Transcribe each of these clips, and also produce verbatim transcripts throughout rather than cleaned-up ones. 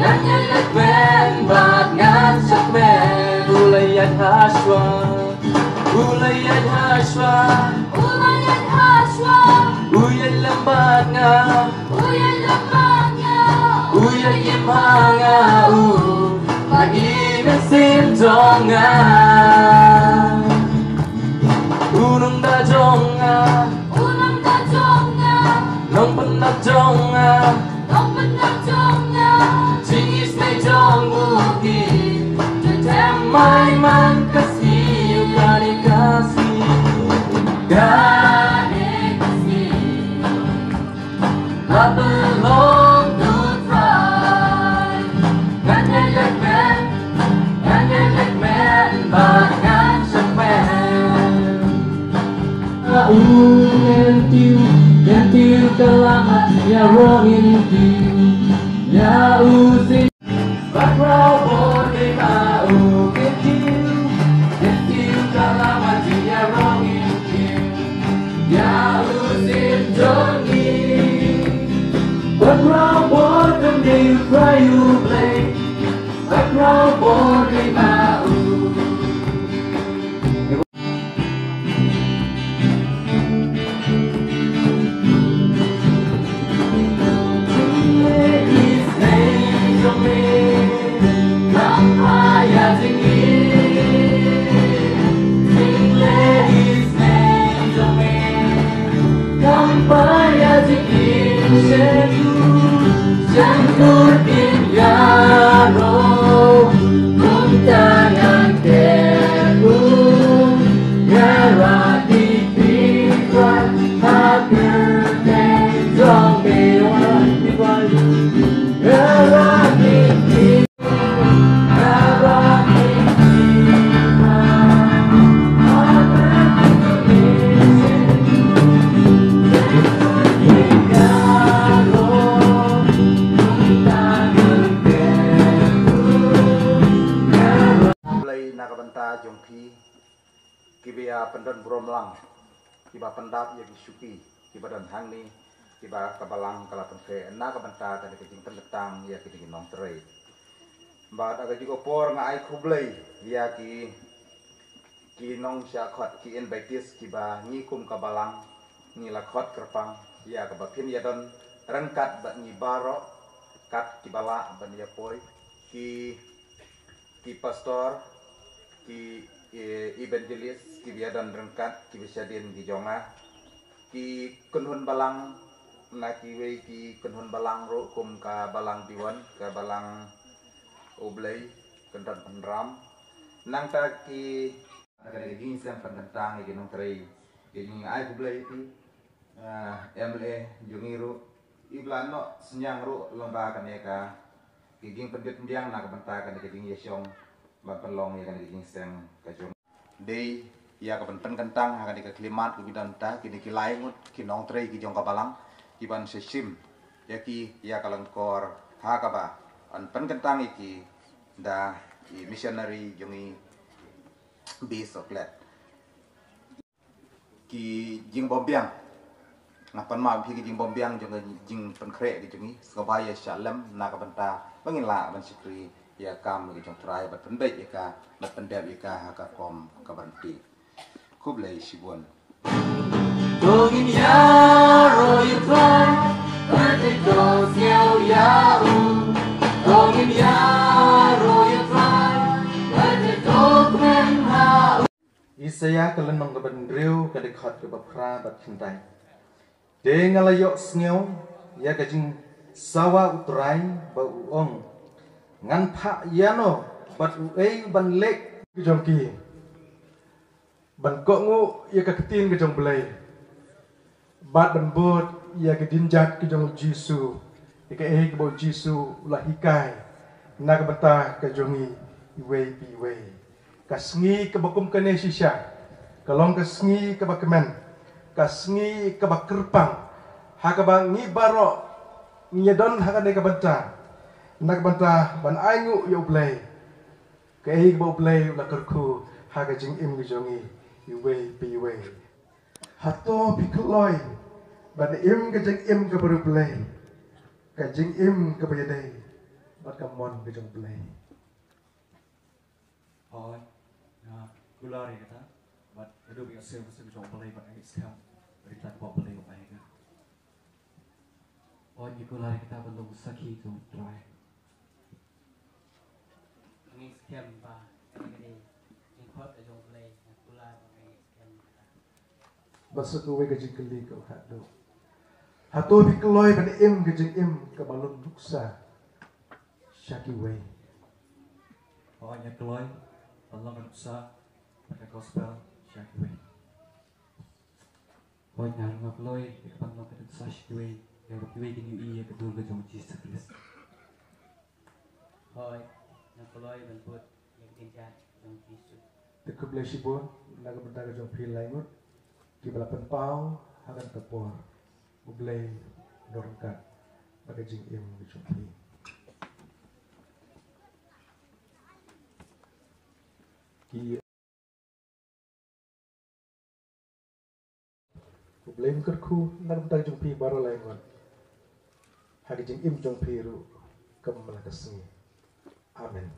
Ngan ïaid leit men bad ngan shah men. U la ïaid ha shuwa. U la ïaid ha shuwa. U la ïaid ha shuwa. U ïaid lem bad nga. U ïaid lem bad nga. U ïaid im ha nga u. Ba ngi mynsiem jong nga. U nongda jong nga. U nongda jong nga. Nongpyndap jong nga. Nongpyndap jong nga. Jingisynei jong u hi. Jingthem ai man ka sngi, kane ka sngi. Kane ka sngi. Ba pynlong to try. Ngan ïaid leit men, ngan ïaid leit men, ba ngan shah men. Ïa u ngin tip, ngin tip ka lama, ïa u ngin tip, ïa u si. Background board, they ba u ngin tip, ngin tip ka lama, ïa u ngin tip, ïa u si jong ngi. Background board, them they try to play. Background board, they ba u. Blei na ka bynta jong phi kiba ïa pyndon burom lang, kiba pyndap ïa ki shuki kiba don hangne, kiba ka balang ka la pynkhreh na ka bynta kane ka jingpynkyntang ïa kine ki nongtrei. Bad ha kajuh ka por nga ai khublei ïa ki, ki nongshah khot, ki invitees kiba ngi kum ka balang ngi la khot kyrpang ïa kaba phin ïa don ryngkat bad ngi baroh kat kiba lah ban ïa poi, ki, ki pastor, ki, eh, evangelist kiba ïa don ryngkat, kiba shadien ki jong nga, ki kynhun balang, na kiwei ki kynhun balang ruh kum ka balang Diwon, ka balang U Blei, Kyndon Pynram. Nangta ki, na kane ka jingseng pynkyntang ïa ki nongtrei, ki jing ai khublei ïa ki, ah, M L A jong ngi ruh, iba la noh synñiang ruh lyngba kane ka, ki jingpynbit pynbiang na ka bynta kane ka jingïashong ban pynlong ïa kane ka jingseng ka jong. Dei ïa ka ban pynkyntang ha kane ka khlieh mat kaba don ta, kine ki lai ngut ki nongtrei ki jong ka balang, ki ban sa shim ïa ki ïa ka lyngkor ha kaba yn pynkyntang ïa ki da i missionary jong i Bishop Lett. Ki jingbymbiang. Nga pan map ïa ki jingbymbiang jong ka jingpynkhreh ka jong ngi, sngewbha ïa shah lem na ka bynta ba ngin lah ban shakri ïa ka kam ka jong U Trai, bad pynbeit ïa ka, bad pyndep ïa ka ha ka rukom kaba ryntih. Khublei shibun. To ngin ïaroh ïa U Trai, bad to sngew ïa u. To ngin ïaroh ïa U Trai, bad to kmen ha u. Isaïah ka lynnong kaba hynriew, ka dkhot kaba phra bad khyndai. Te nga la ïohsngew ïa ka jingsawa U Trai ba u ong, ngan phah ïano bad uei ban leh? Ki jong ki ban kohnguh ïa ka ktien ka jong U Blei, bad ban bud ïa ki dienjat ki jong U Jisu, ïa kaei kaba U Jisu u la hikai na ka bynta ka jong ngi iwei pa iwei. Ka sngi kaba kum kane shisha ka long ka sngi kaba kmen, ka sngi kaba kyrpang, ha kaba ngi baroh ngi ïa don ha kane ka bynta, na ka bynta ban ainguh ïa U Blei, kaei kaba U Blei u la kyrkhu ha ka jingim ka jong ngi iwei pa iwei. Hato phi kloi ban im ka jingim kaba riewblei, ka jingim kaba ïadei? Bad ka mon ka jong U Blei. Hooid, nga kular ïa kata. Bad naduh ba nga sngewsih ka jong U Blei bad nga ngeit skhem ba ïa kata ka Blei u ai ïa nga. Hooid, nga kular ïa kata ban long sakhi jong U Trai. Nga ngeit skhem ba kane ka dei jingkhot ka jong U Blei, nga kular bad nga ngeit skhem ïa kata. Bad sa kawei ka jingkylli kaba khatduh. Hato phi kloi ban im ka jingim kaba long nuksa sha kiwei? Hooid, nga kloi ban long ka nuksa bad ka gospel sha kiwei. Hooid, nga ruh nga kloi ban long ka nuksa sha kiwei, ïa ba kiwei kin ïohi ïa ka dur ka jong U Jisu Khrist. Hooid, nga kloi ban bud ïa ka jingjia jong U Jisu. Te khublei shibun na ka bynta ka jong phi lai ngut kiba la pynpaw ha kane ka por. U Blei un don ryngkat bad ka jingim ka jong phi. Ki U Blei un kyrkhu na ka bynta ka jong phi baroh lai ngut ha ka jingim jong phi ruh kum la ka sngi. Amen.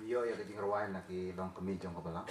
Ïoh ïa ka jingrwai na ki longkmie jong ka balang.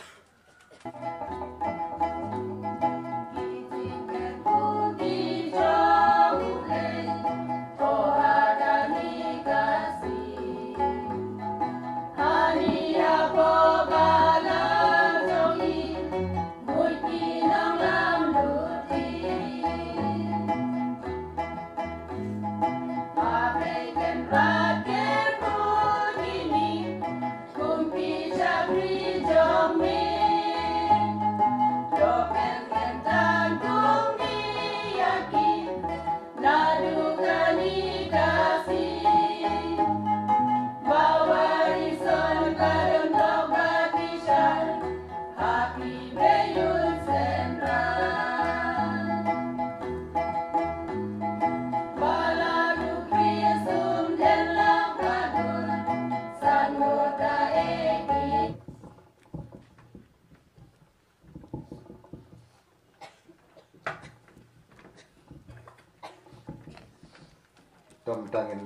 Te mynta ngin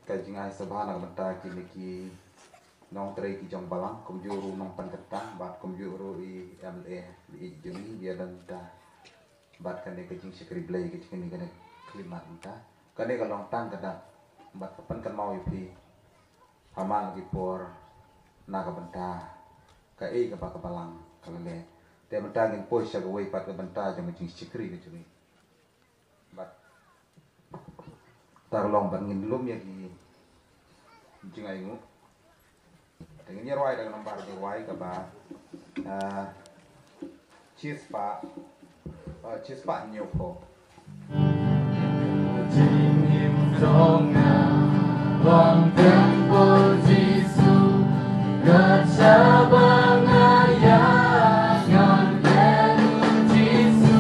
ka jingai sabha na ka bynta kine ki nongtrei ki jong balang, kumjuh ruh nongpynkyntang bad kumjuh ruh i M L A ba ïeit jong ngi, ïa don mynta bad kane ka jingshakri Blei ka jong ngi kane ka khyllipmat mynta. Kane ka long tang ka dak bad ka pynkynmaw ïa phi ha man la ki por na ka bynta kaei kaba ka balang ka la leh. Te mynta ngin poi sha kawei pat ka bynta jong ka jingshakri ka jong ngi. Bad ta ka long bad ngin lum ïa ki jingainguh. Te ngin ïa rwai da ka nambar jingrwai kaba, ah, shispah, ah, shispah hynñiewphew. Jingim jong nga long templ Jisu, kat shaba nga ïaid ngan kren Jisu.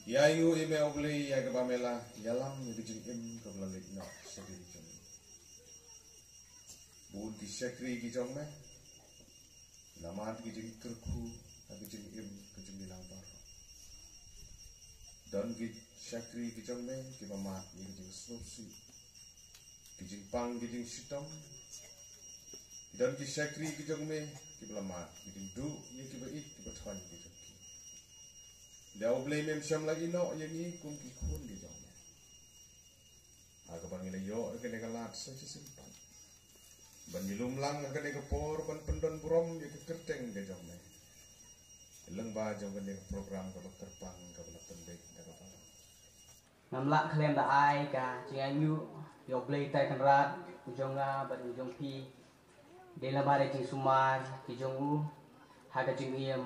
Ïa ainguh ïa me U Blei ïa kaba me la ïalam ïa ka jingim kaba la leit noh sha ki jong me. Bun ki shakri ki jong me la mad ki jingkyrkhu ha ka jingim ka jong ngi lang baroh. Don ki shakri ki jong me kiba mad ïa ka jingsngewsih, ki jingpang ki jingshitom. Don ki shakri ki jong me kiba la mad ki jingduh ïa kiba ïeit kiba thoiñ ki jong ki. Lei U Blei mem shym la ïehnoh ïa ngi kum ki khun ki jong me. Ha kaba ngi la ïoh ïa kane ka lad sa shisien pat ban ïalum lang ha kane ka por ban pyndon burom ïa ka kyrteng ka jong me. Lyngba jong kane ka program kaba kyrpang kaba la pynbeit da ka balang. Ngam lah khlem da ai ka jingainguh ïa U Blei Trai Kynrad u jong nga bad u jong phi. Dei namar ka jingsumar ka jong u ha ka jingim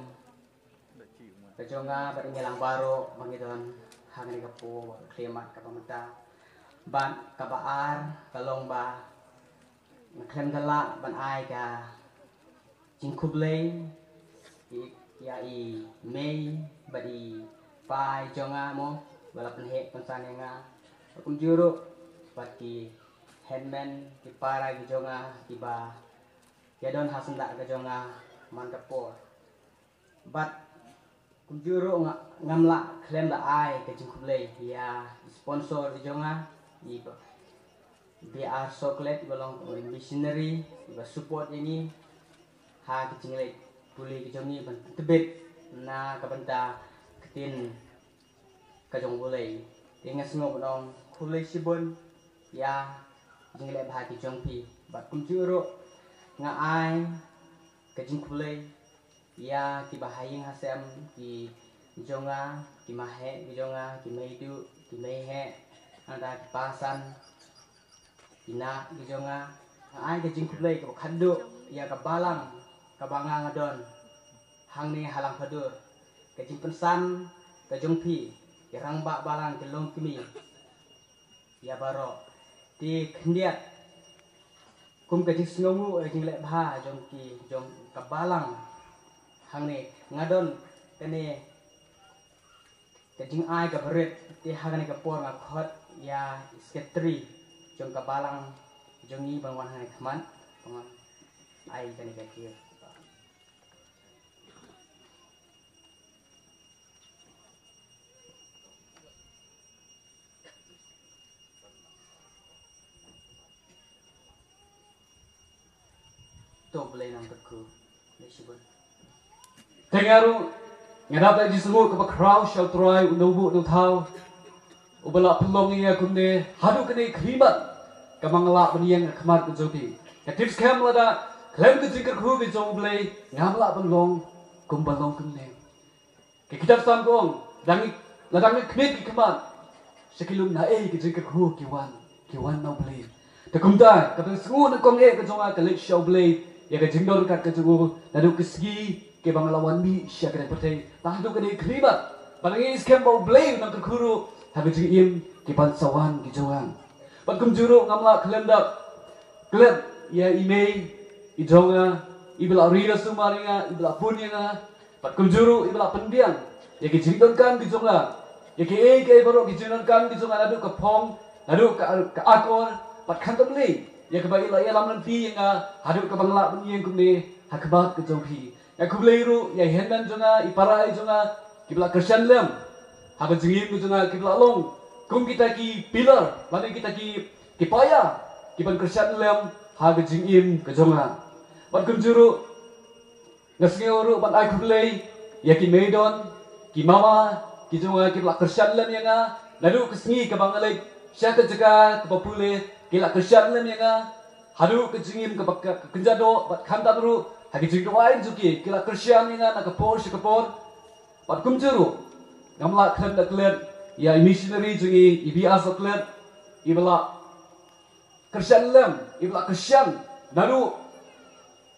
ka jong nga bad ngi lang baroh ba ngi don ha kane ka por kaba khlem mat kaba mynta. Bad kaba ar ka long ba nga khlem da lah ban ai ka jingkhublei ïa i mei bad i pa i jong nga mo ba la pynheh pynsan ïa nga. Kumjuh ruh bad ki hynmen ki para ki jong nga kiba ïa don ha syndah ka jong nga man ka por. Bad Kumjuh ruh nga, ngam lah khlem da ai ka jingkhublei ïa i sponsor i jong nga, i ba, B R Soklet, i ba long i missionary, i ba support ïa ngi ha ka jingleit pule ka jong ngi ban tbit na ka bynta ka ktien ka jong U Blei. Te nga sngew ban ong khublei shibun ïa ka jingleh bha ka jong phi. Bad kumjuh ruh nga ai ka jingkhublei ïa ki ba ha ïing ha sem, ki jong nga, ki maheh ki jong nga, ki meiduh, ki meiheh, nangta ki pasan, ki nah ki jong nga. Nga ai ka jingkhublei kaba khadduh ïa ka balang kaba nga nga don hangne ha Langpadur. Ka jingpynsan ka jong phi, ki rangbah balang, ki longkmie, ïa baroh. Te khyndiat kum ka jingsngewnguh, ka jingleh bha jong ki, jong ka balang hangne, nga don kane ka jingai kaba rit. Te ha kane ka por nga khot ïa i secretary jong ka balang jong ngi ban wan hangne khmat ban ai kane ka kyrteng. To, Blei nang kyrkhu. Blei shibun. Te nga ruh nga dap da jingsngewnguh kaba khraw sha U Trai, U Nongbuh Nongthaw, uba la pynlong ïa kumne haduh kane ka khlieh mat kaba nga lah ban ïeng ha khmat ka jong phi. Nga tip skhem lada khlem ka jingkyrkhu ka jong U Blei ngam lah ban long kumba long kumne. Ka kitab Salm ka ong, dang, la dang khmih ki khmat sha ki lum, naei ka jingkyrkhu ki wan, ki wan na U Blei. Te kumta ka jingsngewnguh nyngkong eh ka jong nga ka leit sha U Blei ïa ka jingdon ryngkat ka jong u naduh ki sngi kiba nga la wan mih sha kane ka pyrthei. Te haduh kane ka khlieh mat ba nga ngeit skhem ba U Blei u nang kyrkhu ruh ha ka jingim ki ban sa wan ki jong nga. Bad kumjuh ruh ngam lah khlem da klet ïa i mei i jong nga, iba la ri da sumar ïa nga, iba la pun ïa nga, bad kumjuh ruh iba la pynbiang ïa ki jingdonkam ki jong nga, ïa kiei kiei baroh ki jingdonkam ki jong nga, naduh ka phong, naduh ka, ka akor, bad khamtam lei ïa kaba i la ïalam lynti ïa nga haduh kaba nga lah ban ïeng kumne ha khmat ka jong phi. Nga khublei ruh ïa i hynmen jong nga, i para i jong nga, kiba la kyrshan lem ha ka jingim ka jong nga, kiba la long kum kita ki pillar lane kita ki, ki paia ki ban kyrshan lem ha ka jingim ka jong nga. Bad kumjuh ruh nga sngew ruh ban ai khublei ïa ki meidon, ki mama ki jong nga, kiba la kyrshan lem ïa nga naduh ka sngi kaba nga leit sha ka jaka kaba pule, ki la kyrshan lem ïa nga haduh ka jingim kaba ka, ka kynja doh, bad khamtam ruh ha ka jingduwai jong ki, ki la kyrshan ïa nga na ka por sha ka por. Bad kumjuh ruh ngam lah khlem da klet ïa i missionary jong ngi, i B R Soklet, iba la kyrshan lem, iba la kyrshan naduh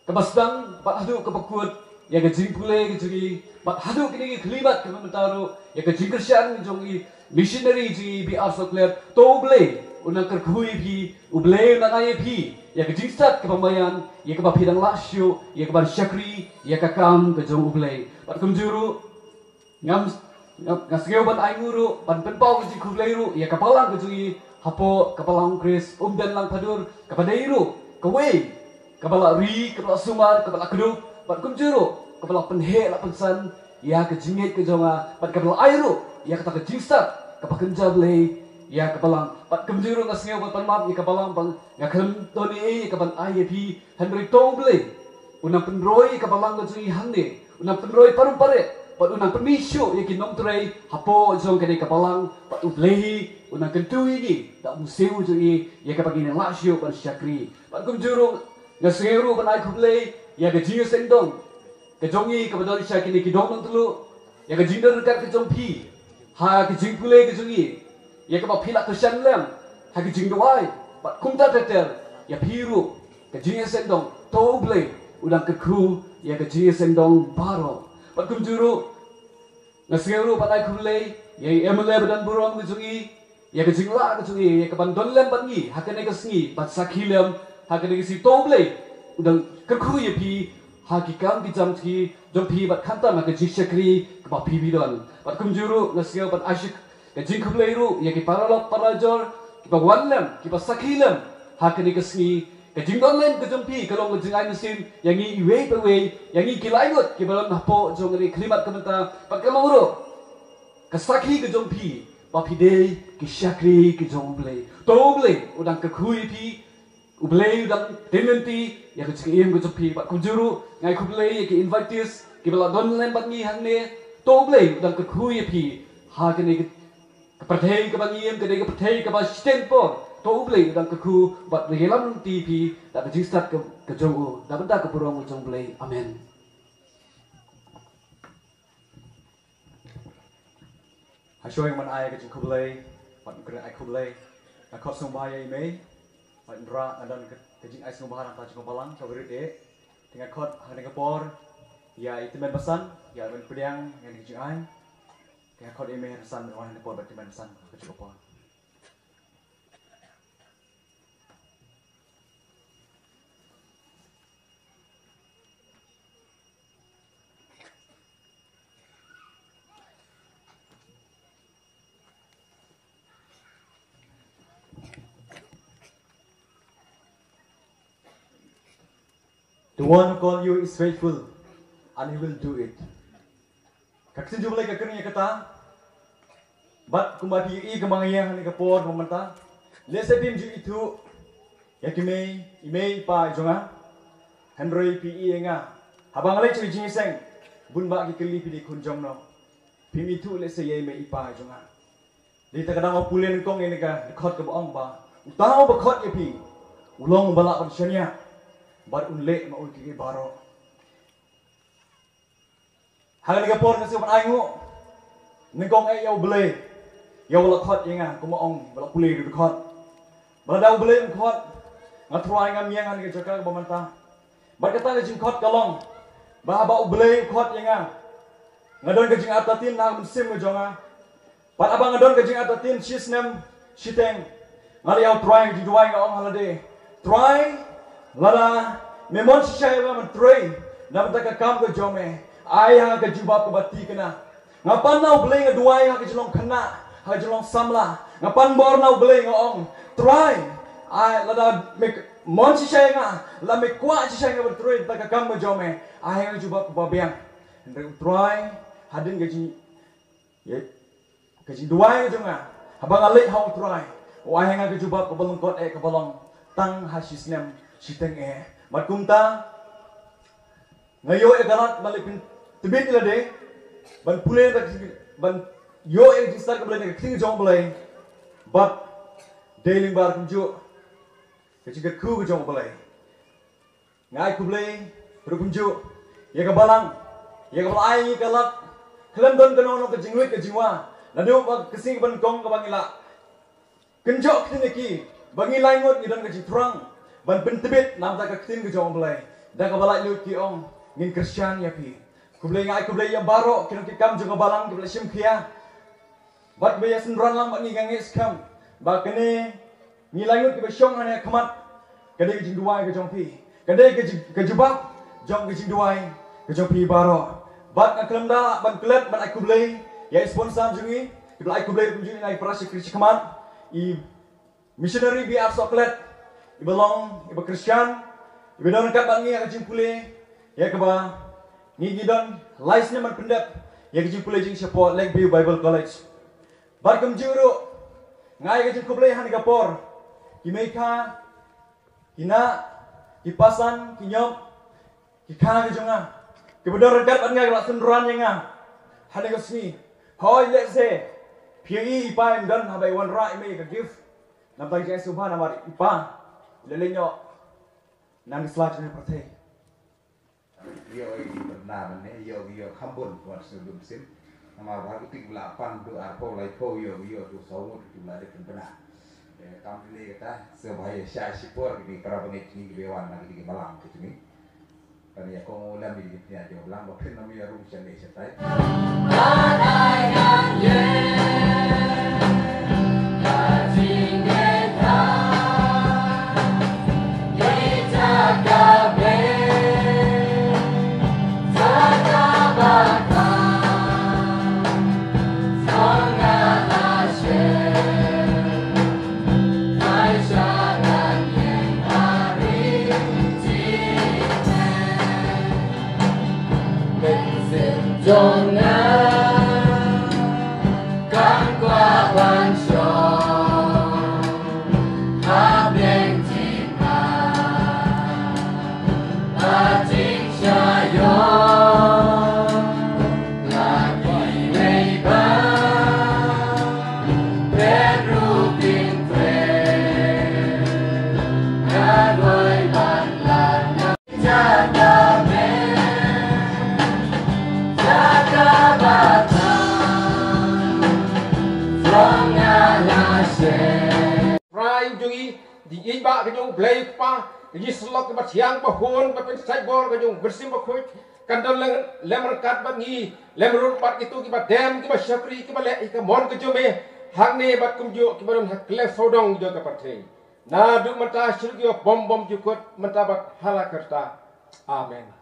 kaba sdang bad haduh kaba kut ïa ka jingpule ka jong ngi, bad haduh kine ki khlieh mat kiba mynta ruh ïa ka jingkyrshan jong i missionary jong ngi, i B R Soklet. To U Blei u nang kyrkhu ïa phi, U Blei u nang ai ïa phi ïa ka jingstad kaba maïan, ïa kaba phi dang lah shuh ïa kaban shakri ïa ka kam ka jong U Blei. Bad kumjuh ruh ngam, nga, nga sngew ban ai nguh ruh, ban pynpaw ka jingkhublei ruh ïa ka balang ka jong ngi hapoh ka Balang Khrist Umden Langpadur, kaba dei ruh kawei kaba la ri, kaba la sumar, kaba la kdup, bad kumjuh ruh kaba la pynheh la pynsan ïa ka jingngeit ka jong nga, bad kaba la ai ruh ïa kata ka jingstad kaba kynja Blei ïa ka balang. Bad kumjuh ruh nga sngew ban pan map ïa ka balang ba nga khlem don ei ei ïa kaban ai ïa phi, hynrei to U Blei u nang pynroi ïa ka balang ka jong ngi hangne, u nang pynroi parum pareh, bad u nang pynmih shuh ïa ki nongtrei hapoh jong kane ka balang, bad U Blei hi u nang kyntu ïa ngi da u Mynsiem jong ngi ïa kaba ngin ïa lah shuh ban shakri. Bad kumjuh ruh nga sngew ruh ban ai khublei ïa ka jingïaseng dong ka jong ngi kaba don sha kine ki dong Nongtluh, ïa ka jingdon ryngkat ka jong phi ha ka jingpule ka jong ngi, ïa kaba phi la kyrshan lem ha ka jingduwai, bad kumta ter ter ïa phi ruh ka jingïaseng dong. To U Blei u dang kyrkhu ïa ka jingïaseng dong baroh. Bad kumjuh ruh nga sngew ruh ban ai khublei ïa i M L A ba don burom ka jong ngi, ïa ka jinglah ka jong ngi ïa kaban don lem bad ngi ha kane ka sngi, ban sakhi lem ha kane ka sngi. To U Blei u dang kyrkhu ïa phi ha ki kam ki jam ki jong phi, bad khamtam ha ka jingshakri kaba phi phi don. Bad kumjuh ruh nga sngew ban ai sha ka jingkhublei ruh ïa ki paralok parajor kiba wan lem, kiba sakhi lem ha kane ka sngi. Ka jingdon lem ka jong phi ka long ka jingai mynsiem ïa ngi iwei pa iwei, ïa ngi ki lai ngut kiba don hapoh jong ka ri khyllipmat ka mynta, bad ka long ruh ka sakhi ka jong phi ba phi dei ki shakri ki jong U Blei. To U Blei u dang kyrkhu ïa phi, U Blei u dang tynlynti ïa ka jingim ka jong phi, bad kumjuh ruh nga ai khublei ïa ki invitees kiba la don lem bad ngi hangne. To U Blei u dang kyrkhu ïa phi ha kane ka pyrthei kaba ngi im, kane ka pyrthei kaba shiteng por. To U Blei u dang kyrkhu bad u dang ïalam lynti ïa phi da ka jingstad ka, ka jong u, da ka bynta ka burom ka jong U Blei. Amen. Hashwa ban ai ka jingkhublei, bad nga kren ai khublei, nga khot sngewbha ïa i mei, bad nga rah nga don ka, ka jingai sngewbha na ka bynta jong ka balang kaba rit eh. Te nga khot ha kane ka por ïa i tymmen basan ïa ban pdiang ïa kane ka jingai. Te nga khot ïa i mei Hynriew San ban wan ha kane ka por ban tymmen basan ha ka juh ka por. The one who called you is faithful, and he will do it. Ka ktien jong U Blei ka kren ïa kata. Bad kumba phi ïohi kumba nga ïeng ha kane ka por ba mynta, lehse phim ju ithuh ïa ki mei, i mei i pa jong nga. Hynrei phi ïohi ïa nga haba nga leit sha ka jingïaseng, bun bah ki kylli phi dei khun jong no. Phim ithuh lehse ïa i mei i pa jong nga. Dei ta ka dang nga pule nyngkong ïa kane ka dkhot kaba ong ba uta uba khot ïa phi u long uba lah ban shaniah bad un leh ma u ïa kiei kiei baroh. Ha kane ka por nga sngewbha ban ainguh nyngkong eh ïa U Blei, ïa uba la khot ïa nga, kumba ong ba la pule ïa ka dkhot. Ba lada U Blei um khot, nga trai ngam ïeng ha kane ka jaka kaba mynta. Bad kata ka jingkhot ka long ba haba U Blei u khot ïa nga, nga don ka jingartatien ha ka mynsiem ka jong nga. Bad haba nga don ka jingartatien shi snem shiteng, nga la ïa u Trai ha ka jingduwai, nga ong ha lade, Trai, lada me mon shisha ïa nga ban trei na bynta ka kam ka jong me, ai ha nga ka jubab kaba thikna. Nga pan na U Blei, nga duwai ha ka jinglong khynnah, ha ka jinglong samla. Nga pan bor na U Blei, nga ong, Trai, ai, lada me mon shisha ïa nga, lada me kwah shisha ïa nga ban trei na bynta ka kam ka jong me, ai ha nga ka jubab kaba biang. Hynrei u Trai, hadien ka jing Ïa ka jingduwai ka jong nga, haba nga leit ha u Trai, u ai ha nga ka jubab kaba lyngkot eh, kaba long tang ha shi snem shiteng eh. Bad kumta nga ïoh ïa ka lad ban leit pyntbit ïa lade, ban pule, ban ïoh ïa ka jingstad kaba leit na ka ktien jong U Blei. Bad dei lyngba kumjuh ka jingkyrkhu ka jong U Blei. Nga ai khublei ruh kumjuh ïa ka balang, ïa kaba la ai ïa ngi ka lad khlem don kano kano ka jingwit ka jingwa. Naduh ba ka sngi kaba nyngkong kaba ngi la kynjoh ktien ïa ki, ba ngi lai ngut ngi don ka jingthrang ban pyntbit na bynta ka ktien ka jong U Blei. Da kaba laitluid ki ong, ngin kyrshan ïa phi. Khublei, nga ai khublei ïa baroh ki nongkitkam jong ka balang kiba la shim khia bad kiba ïa synran lang bad ngi. Nga ngeit skhem ba kane ngi lai ngut kiba shong hangne ha khmat, ka dei ka jingduwai ka jong phi, ka dei ka jing, ka jubab jong ka jingduwai ka jong phi baroh. Bad nga khlem da ban klet ban ai khublei ïa i sponsor jong ngi, kiba la ai khublei kumjuh ïa ngi, i para shakri shakhmat, i missionary B R Sohkhlet, iba long iba Khristan, iba don ryngkat bad ngi ha ka jingpule, ïa kaba ngi, ngi don lai snem ban pyndep ïa ka jingpule jong ngi shapoh Lakeview Bible College. Bad kumjuh ruh nga ai ka jingkhublei ha kane ka por, ki mei kha, ki nah, ki pasan, ki ñiop, ki kha ka jong nga, kiba don ryngkat bad nga, kiba la synran ïa nga ha kane ka sngi. Hooid, lehse phi ïohi i pa im don haba i wanrah i mei ïa ka gift. Namar ka jingsngewbha namar i pa i la leit noh na ka sla jong ka pyrthei. Ïoh ïa ki bynta mynne, ïoh ïa ki kham bun wat sngewdum sim. Namar ba ki tik la pan du arphew laiphew, ïoh ïoh du saw ngut ki la dep pynbna. Eh, kam kine kata, sngewbha ïa shah shipor kine para bangeit kine kiba wan na kine ki balang kine. Kan ïa kong u lem ïa kine ki pynïaid jong balang ba phin ym ïa rung sha ne sha tai. Ba ka jong U Blei Kpa, ka jingsyllok kaba thiang, ba hun, ba pynshait bor ka jong U Mynsiem Bakhuid kan don lem, lem ryngkat bad ngi, lem ryngkat bad kito kiba dem, kiba shakri, kiba leh ïa ka mon ka jong me hangne bad kumjuh kiba don ha khlem sawdong jong ka pyrthei. Naduh mynta shuh ïa bym bymjukut, mynta bad hala karta. Amen.